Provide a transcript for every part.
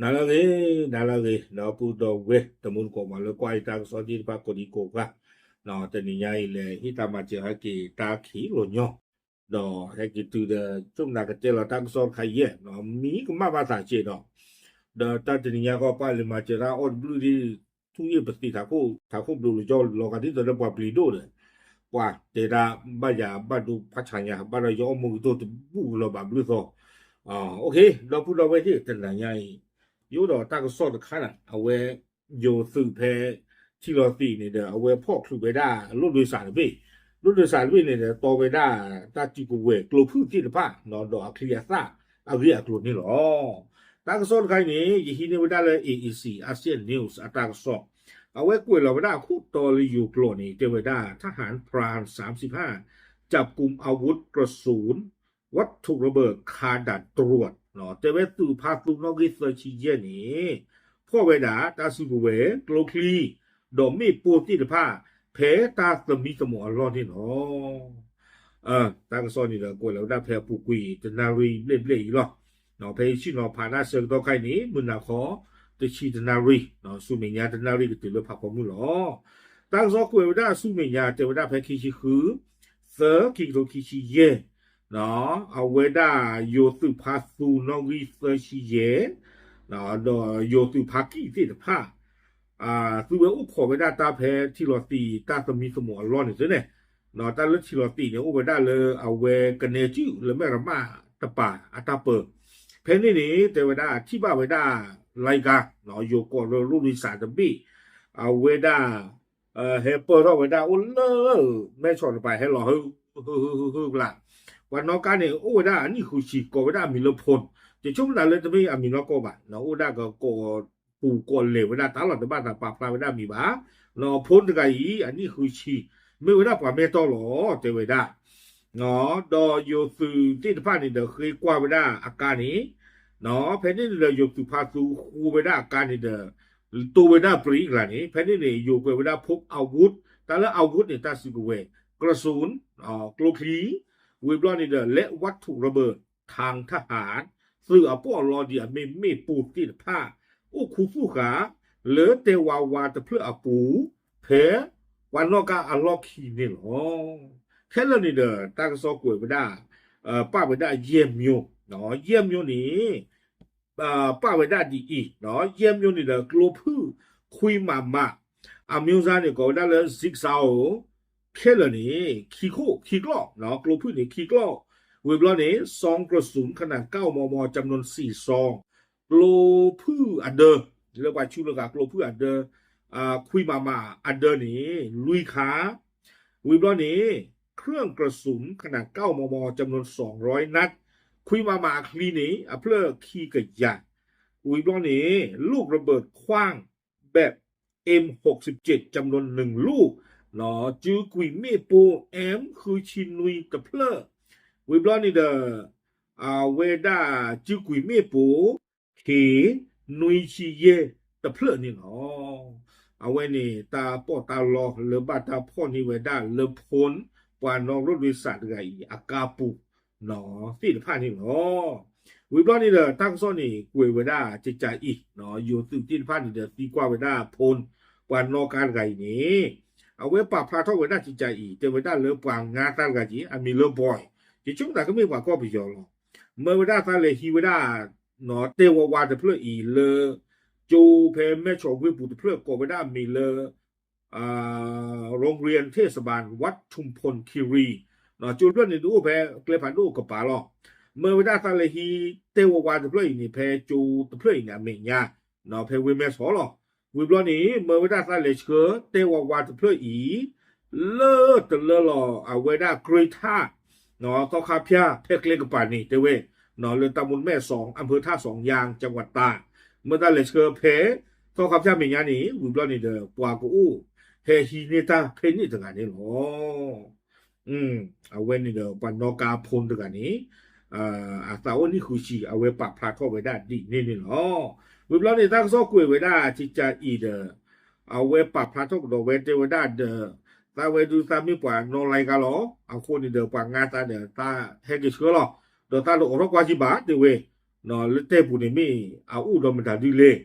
နၤလၢအဂ့ၤ, နၤလၢအဂ့ၤ ဒီပုၢ်ဒီဝဲၢ်တံၤသကိးပှၤလၢကွၢ်ယတၢ်ကစီၣ်သ့ၣ်တဖၣ်ကိးဒံကိးဂၤ, တနံၤညါအံၤလဲၤဟ့ၣ်တၢ်မၤစၢၤဟဲက့ၤတၢ်ခံးလိာ်ညီ, ဒီးဟဲက့ၤတုၤဒီး ဆိကမိၣ်ကတဲလီၤတၢ်ကစီၣ်တခါယဲၢ်, မံကမၣ်ဘၣ်သးစဲးဒီး, ဒီးတၢ်တနံၤညါဃီပၢ်လဲၤမၤစၢၤတၢ်အီၣ်တဘျုးဒ် ထူၣ်ယ့ၢ်ပသံး ထးခိၣ်ဘျိးလီၤကဒ်သိးဒီးပှၤပျံၤဒိၣ်ဒီး, ပှၤတဲဒၣ်ဘၣ်ယၤဘၣ်ဒိဖးဆါညါ ဘၣ်ဒီးယအီၣ်မူကတိၢ်တဘူၣ်လီၤဘၣ်ဘျုးသီ, ဒီပုၢ်ဒီဝဲၢ်သ့ၣ်တနၤညါအံၤ, ယအိၣ်ဒီးတၢ်ကစီၣ်တခါန့ၣ် အဝဲ ယိၤသုးဖဲထံလီၤသံးန့ၣ်ဒီး အဝဲဖီၣ်ချုးဝဲဒၣ်လိၣ်ဒွဲစးတဘ့ၣ်, လိၣ်ဒွဲစးတဘ့ၣ်န့ၣ်ဒီး တီဝဲဒၣ်တၢ်စုကဝဲၤကျိဖုၣ်သ့ၣ်တဖၣ် ဒီးအချံအသၣ်အဂ့ၢ်အကျိၤန့ၣ်လီၤ. တၢ်ကစီၣ်တခါအံၤန့ၣ် ယဟံးန့ၢ်ဝဲဒၣ်လၢ A E C Asian News အတၢ်ကစီၣ်, အဝဲကွဲးလီၤဝဲဒၣ်အခိၣ်တီလၢယိၤကျိာ်န့ၣ် တဲဝဲဒၣ် ทหารพรานสามสิบห้า จับกุมอาวุธกระสุนวัตถุระเบิดคาด่านตรวจ တဲဝဲသုးဖါသူနီၣ်ဂံၢ်သၢဆံယဲၢ်န့ၣ် ဖီၣ်ဝဲဒၣ်တၢ်စုကဝဲၤ ကျိချံ ဒီးမ့ၣ်ပိၢ်သ့ၣ်တဖၣ် ဖဲတၢ်သမံသမိးအလီၢ်န့ၣ်လီၤ. တၢ်ကစီၣ်န့ၣ်ဒီးကွဲးလီၤဝဲဒၣ်ဖဲအပူၤကွံာ်တနၣ်ရံၣ်ဘျဲၣ်ဘျဲၣ်အံၤလီၤ. ဖဲယဆ့ၣ်နီၤဖးတၢ်ဆၢကတီၢ်ခါအံၤန့ၣ် မုၢ်နၤခီ တဆံတနၣ်ရံၣ်, ဆူမဲာ်ညါတနၣ်ရံၣ်ကတုၤလၢဖးဖီမုၢ်လီၤ. တၢ်ကစီၣ်ကွဲးဝဲဒၣ်ဆူမဲာ်ညါ တဲဝဲဒၣ်ဖဲခံဆံဃု သၢ ခံကထိခံဆံယဲၢ် အဝဲဒၣ်ယိၤသုးဖါသူနီၣ်ဂံၢ်သၢဆံယဲၢ် ဒီးယိၤသုးဖါကံၢ်သ့ၣ်တဖၣ် သုဝဲအိၣ်ခိးဝဲဒၣ်တၢ်ဖဲထံလီၤသံးတၢ်သမံသမိးအလီၢ်န့ၣ်သ့န့ၣ်, တၢ်လၢထံလီၤသံးန့ၣ် အိၣ်ဝဲဒၣ်လၢအဝဲကနဲစုၣ်လၢမဲၢ်ရမၣ်တပၤအတၢ်ပၢၤ, ဖဲန့ၣ်န့ၣ် တဲဝဲဒၣ်ထံၣ်ဘၣ်ဝဲဒၣ် လါကါ ယိၤကီးလၢလိၣ်ဒွဲစးတဘ့ၣ်, အဝဲဒၣ် ဟဲပၢၢ်ထီၣ်ဝဲဒၣ်အိၣ်လၢ မဲၢ်ဆီးတပၤဟဲလီၤ ဟု ဟု ဟု ဟု ဟု ကလး, ပှၤနီၣ်ကါန့ၣ် အိၣ်ဝဲဒၣ်အနံၣ်ဃုဆံ ကိးဝဲဒၣ်အမံၤလၢဖိ, ယဆိကမိၣ်သးလၢတမ့ၢ်အမံၤနီၢ်ကီၢ်ဘၣ်, အိၣ်ဒၣ်ကကိးပူၤကိးလဲၤဝဲဒၣ်တၢ်လီၤ တဘၣ်သးပာ်ဖျါဝဲဒၣ်မံၤဘၣ်, ဖိတဂၤအံၤ အနံၣ်ဃုဆံ မ့ၢ်ဝဲဒၣ်ပှၤမဲၢ်တီၢ်လီၤ တဲဝဲဒၣ် ဒီးယိၤသုးသ့ၣ်တဖၣ်န့ၣ်ဒီးဃ့ကွၢ်ဝဲဒၣ်အကါန့ၣ်, ဖဲန့ၣ်န့ၣ်ဒီးယိၤသုးဖါသူဃိဝဲဒၣ်အကါန့ၣ်ဒီး တိဝဲဒၣ်ပြံအကျါန့ၣ် ဖဲန့ၣ်န့ၣ် ယိၤကွဲးဝဲဒၣ် พบอาวุธ တၢ်လၢ อาวุธ န့ၣ် တၢ်စုကဝဲၤ กระสุน ကျိချံ ဝံၤဘျီန့ၣ်ဒီး และวัตถุระเบิดทางทหาร သုးအပီၢ်အလီဒံးအမ့ၢ်မ့ၣ်ပိၢ်သ့ၣ်တဖၣ် အိၣ်ခူသူၣ်ဃာ် လၢတဲဝါဝါတဖျၢၣ်အပူၤ ဖဲပှၤနီၣ်ကါအလီၢ်ခံန့ၣ်လီၤ. ခဲလၢာ်န့ၣ်ဒီး တၢ်ကစီၣ်ကွဲးဝဲဒၣ် ပာ်ဝဲဒၣ်ယဲၢ်မျိုး, ယဲၢ်မျိုးန့ၣ် ပာ်ဝဲဒၣ်ဒ်အံၤ, ယဲၢ်မျိုးန့ၣ်ဒီး ကျိဖုၣ်ခွံမးမး အမျိုးအစားန့ၣ် ကိးဝဲဒၣ်လၢ zigzag ခဲလၢာ်န့ၣ် ခံခိၣ် ခံကျီၢ်, ကျိဖုၣ်န့ၣ် ခံကျီၢ်, ဝံၤဘျီန့ၣ် ซองกระสุนขนาดเก้ามม จำนวนสี่ซอง ကျိဖုၣ်အဒၢ လၢပှၤဆူးလၢကကျိဖုၣ်အဒၢ ခွံမးမးအဒၢန့ၣ် လွံၢ်ခါ, ဝံၤဘျီန့ၣ် เครื่องกระสุนขนาดเก้ามม จำนวนสองร้อยนัด ခွံမးမးအချံန့ၣ် အဖျၢၣ်ခံကယၤ, ဝံၤဘျီန့ၣ် ลูกระเบิดขว้างแบบ เอ็มหกสิบเจ็ด จำนวนหนึ่งลูก စုကွံာ်မ့ၣ်ပိၢ် M ဃုဆံနွံတဖျၢၣ်, ဝံၤဘျီန့ၣ်ဒီး အဝဲဒၣ်စုကွံာ်မ့ၣ်ပိၢ် K နွံဆံယဲၢ်တဖျၢၣ်န့ၣ်လီၤ. အဝဲန့ၣ်တၢ်ပီးတၢ်လီလၢဘၣ်တၢ်ဖီၣ်န့ၢ်ဝဲဒၣ်လၢဖိ ပှၤနီၣ်ရိၣ်ဒွဲစးတဂၤအံၤအကါပူၤ သ့ၣ်တဖၣ်န့ၣ်လီၤ. ဝံၤဘျီန့ၣ်ဒီး တၢ်ကစီၣ်န့ၣ် ကွဲးဝဲဒၣ်ကကးအံၤ, ယိၤသုးသ့ၣ်တဖၣ်န့ၣ်ဒီးသံကွၢ်ဝဲဒၣ်ဖိ ပှၤနီၣ်ကါတဂၤအံၤန့ၣ် အဝဲပာ်ဖျါထီၣ်ဝဲဒၣ်ကကးအံၤ တဲဝဲဒၣ်လၢပှၤငါသးတဂၤက့ၤ အမံၤလၢ Boy ယဆိကမိၣ်သးကမ့ၢ်ပှၤကီၢ်ပယီၤလီၤ. မၢဝဲဒၣ်သးလဲၤဟံးဝဲဒၣ် တဲဝါဝါတဖျၢၣ်အံၤလၢ ကၠိဖဲမဲၢ်ဆီးဝ့ၢ်ပူၤတဖျၢၣ် ကိးဝဲဒၣ်အမံၤလၢ โรงเรียนเทศบาลวัดชุมพลคีรี ကၠိတဖျၢၣ်န့ၣ်တအိၣ်ဖဲကျဲဖးဒိၣ်ကပၤလီၤ. မၢဝဲဒၣ်သးလဲၤဟံးတဲဝါဝါတဖျၢၣ်အံၤန့ၣ် ဖဲကၠိတဖျၢၣ်အံၤန့ၣ် အမဲာ်ညါ ဖဲဝ့ၢ်မဲၢ်ဆီးလီၤ. ဝံၤဘျီန့ၣ် မၢဝဲဒၣ်သးလဲၤဆှၢတဲဝါဝါတဖျၢၣ်အံၤ လၢတလၢလီၤ အဝဲဒၣ်ကြၢးထၣ် သီခါဖၠၣ် ဖဲကျဲကပၤန့ၣ် တဲဝဲ လၢတၢ်မူတမဲာ်စီ อำเภอท่าสองยาง จังหวัดตาก မၢသးလဲၤဆှၢဖဲ သီခါဖၠၣ်မဲာ်ညါန့ၣ် ဝံၤဘျီန့ၣ်ဒီး ပှၤကအိၣ် ဟဲဟံးန့ၢ်တၢ်ဖဲန့ၣ်တဂၤန့ၣ်လီၤ. အဝဲန့ၣ်ဒီး ပှၤနီၣ်ကါဖိတဂၤန့ၣ် အသးအိၣ်နံၣ်ဃုဆံ အဝဲပာ်ဖျါထီၣ်ဝဲဒၣ်ဒ်န့ၣ်န့ၣ်လီၤ. ဝံၤဘျီန့ၣ် တၢ်ကစီၣ်ကွဲးဝဲဒၣ်ကကးအံၤဒီး အဝဲပာ်ဖျါထီၣ်ကဒီးဝဲတဲဝဲဒၣ်ဒီး သးဝဲဒုးသးမ့ၢ်ပှၤနီၣ်လါကါလီၤ. အဃိန့ၣ်ဒီး ပှၤငါသးဒီးသးဟဲက့ၤဆှၢလီၤ. ဒီးသးတအိးထီၣ်ကွၢ်ကံဘၣ်တဲဝဲ လၢတဲပူၤန့ၣ်မ့ၢ်အအိၣ်ဒီးမတၤဒုလဲၣ်,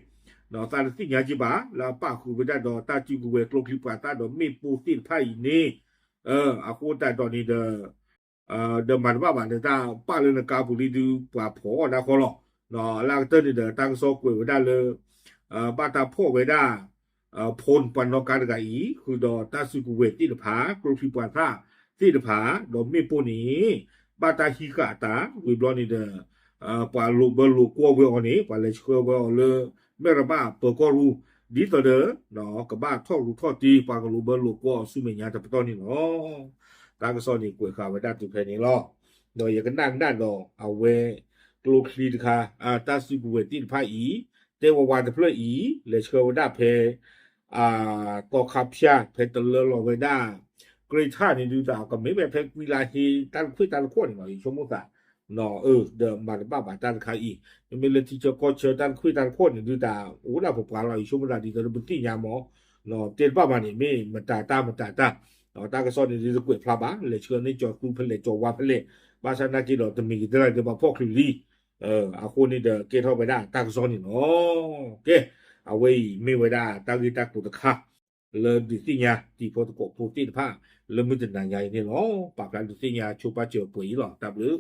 သးတသ့ၣ်ညါက့ဘၣ် လၢအပၣ်ဃုာ်ဝဲဒၣ်ဒီးတၢ်စုကဝဲၤကျိချံမျိာ်သၣ်ဒီးမ့ၣ်ပိၢ်သ့ၣ်တဖၣ်အံၤန့ၣ်, အဃိသတးဒီးန့ၣ်ဒီး ဒီးမၤတဘၣ်ဘၣ်ဒီးတၢ်ပာ်လၢနကါပူၤလံဒုးပှၤဖီၣ်အီၣ်ဒၣ်ဃီလီၤ. လၢအကတၢၢ်န့ၣ်ဒီး တၢ်ကစီၣ်ကွဲးဝဲဒၣ်လၢ ဘၣ်တၢ်ဖီၣ်ဝဲဒၣ် phone ပှၤနီၣ်ကါတဂၤအံၤ ဃုာ်ဒီးတၢ်စုကဝဲၤသ့ၣ်တဖၣ် ကျိချံမျိာ်သၣ်သ့ၣ်တဖၣ် ဒီးမ့ၣ်ပိၢ်န့ၣ် ဘၣ်တၢ်ဟံးဃာ်အသးဝံၤဘျီန့ၣ်ဒီး ပှၤလိာ်ဘၢလိာ်ကွီၢ်ဝဲအီၤန့ၣ် ပှၤလဲၤဆှၢဝဲအီၤလၢ မဲၢ်ရမၣ်ပၢၤကီၢ်ရူၢ် ဒ်သိးဒီး ကဘၣ်ထီၣ်ရူးထီၣ်တ့ ပှၤကလိာ်ဘၢလိာ်ကွီၢ်အီၤဆူမဲာ်ညါတပတီၢ်န့ၣ်လီၤ. တၢ်ကစီၣ်န့ၣ်ကွဲးဃာ်ဝဲဒၣ်တုၤဖဲန့ၣ်လီၤ. ဒီးယကနၣ်ကနၣ်ဒီးအဝဲ ကျိချံတခါ တၢ်စုကဝဲၤသ့ၣ်တဖၣ်အံၤ တဲဝဲဝါတဖျၢၣ်အံၤ လဲၤဆှၢဝဲဒၣ်ဖဲ ကီၢ်ခါဖၠၣ် ဖဲတလၢလီၤဝဲဒၣ် ကြ့ထၣ်န့ၣ်ဒုးတၢ် ကမ့ၢ်ဝဲဖဲကွံလါဟ့ တၢ်တခွ့ၣ်တၢ်တခိၣ်န့ၣ်လီၤ ယဆိကမိၣ်သး ဒီးမၤတဘၣ်ဘၣ်တၢ်တခါအံၤ မ့မ့ၢ်လၢထံဆၢကီၢ်ဆၢတၢ်တခွ့ၣ်တၢ်တခိၣ်န့ၣ်ဒုးတၢ် အိၣ်ဒၣ်ပပှၤလီၤ ယဆိကမိၣ်သးဒ်သိးဒီးပသ့ၣ်ညါမး တဲတဘၣ်မးန့ၣ် မ့ၢ်မတၤတၢ်မတၤတၢ် တၢ်ကစီၣ်န့ၣ်ဒုးတကွဲးဖျါဘၣ် လဲၤဆှၢန့ၢ်ကၠီၤသူဖဲလဲၣ်ကၠီၤဝါဖဲလဲၣ် ဘၣ်ဆၣ်နာ်က့ဒီးတမံၤကတၢၢ်လၢဒုးပှၤဖီၣ်ချုးလံ အဃိန့ၣ်ဒီးကဲထီၣ်ဝဲဒၣ်တၢ်ကစီၣ်န့ၣ်လီၤ. ကဲ အဝဲအံၤမ့ၢ်ဝဲဒၣ်တၢ်ဂ့ၢ်တၢ်ကျိၤတခါ လၢဒုးသ့ၣ်ညါတံၤဖိသကိးဖိသ့ၣ်တဖၣ် လၢမုၢ်တနၤညါအံၤန့ၣ်လီၤ. ပာ်ဖျါဒုးသ့ၣ်ညါဆိပာ်စၢၤပှဲၤအံၤလီၤ. တၢ်ဘျုး